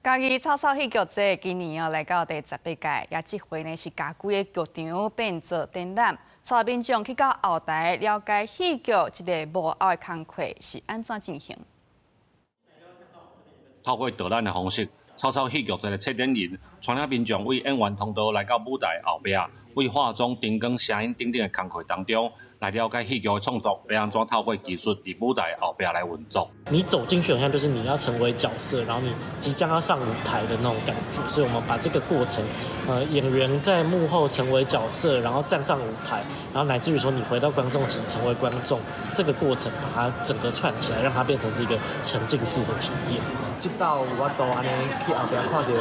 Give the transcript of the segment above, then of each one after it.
嘉義草草戲劇節今年啊來到第18屆，也這回呢是共規个劇場變做展覽，帶民眾去到後台了解戲劇這个幕後的工課是按怎進行。透過導覽的方式，草草戲劇節的策展人帶領民眾為演員通道來到舞台後壁，為化妝、燈光、聲音等等的工課當中，來了解戲劇的創作，欲按怎透過技術佇舞台後壁來運作。你走進去，好像就是你要成為角色，然後你即將要上舞台的那種感覺。所以，我們把這個過程，演員在幕後成為角色，然後站上舞台，然後乃至於說你回到觀眾席成為觀眾，這個過程把它整個串起來，讓它變成是一個沉浸式的體驗。這道有法度按呢去後壁看著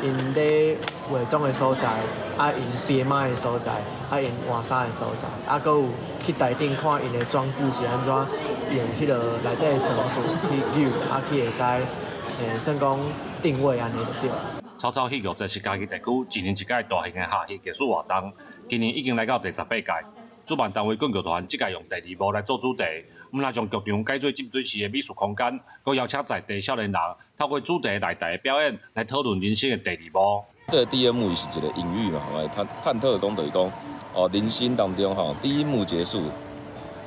𪜶咧化妝的所在，啊𪜶編碼的所在，啊𪜶換衫的所在，啊閣有去台頂看𪜶的裝置是按怎用彼个內底的繩索去扭，啊去會使算講定位按呢就對。草草戲劇節是嘉義地區一年一屆大型的客戲藝術活動，今年已經來到第18屆。主辦單位袞劇團這屆用第二幕來做主題，毋但將劇場改做浸水式的美術空間，閣邀請在地少年人透過主題內台的表演來討論人生的第二幕。這个第二幕是一个隱喻嘛，來探討講就是講，哦，人生當中吼，第一幕結束，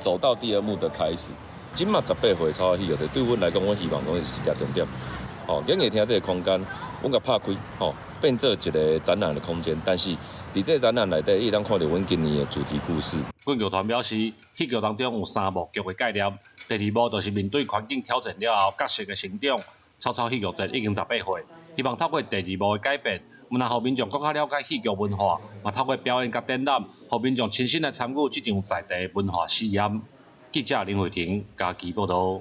走到第二幕的開始。這馬18歲草草戲劇節，對阮來講，阮希望講是一個重點。哦，演藝廳這个空間，阮共拍開，吼，變做一个展覽的空間。但是，佇這个展覽內底，你會當看著阮今年的主題故事。袞劇團表示，戲劇當中有三幕劇的概念，第二幕就是面對環境挑戰了後角色的成長。草草戲劇節已經十八歲，希望透過第二幕的改變，毋但予民眾閣較了解戲劇文化，嘛透過表演佮展覽，予民眾親身來參與這場在地文化試驗。記者林慧婷嘉義報導。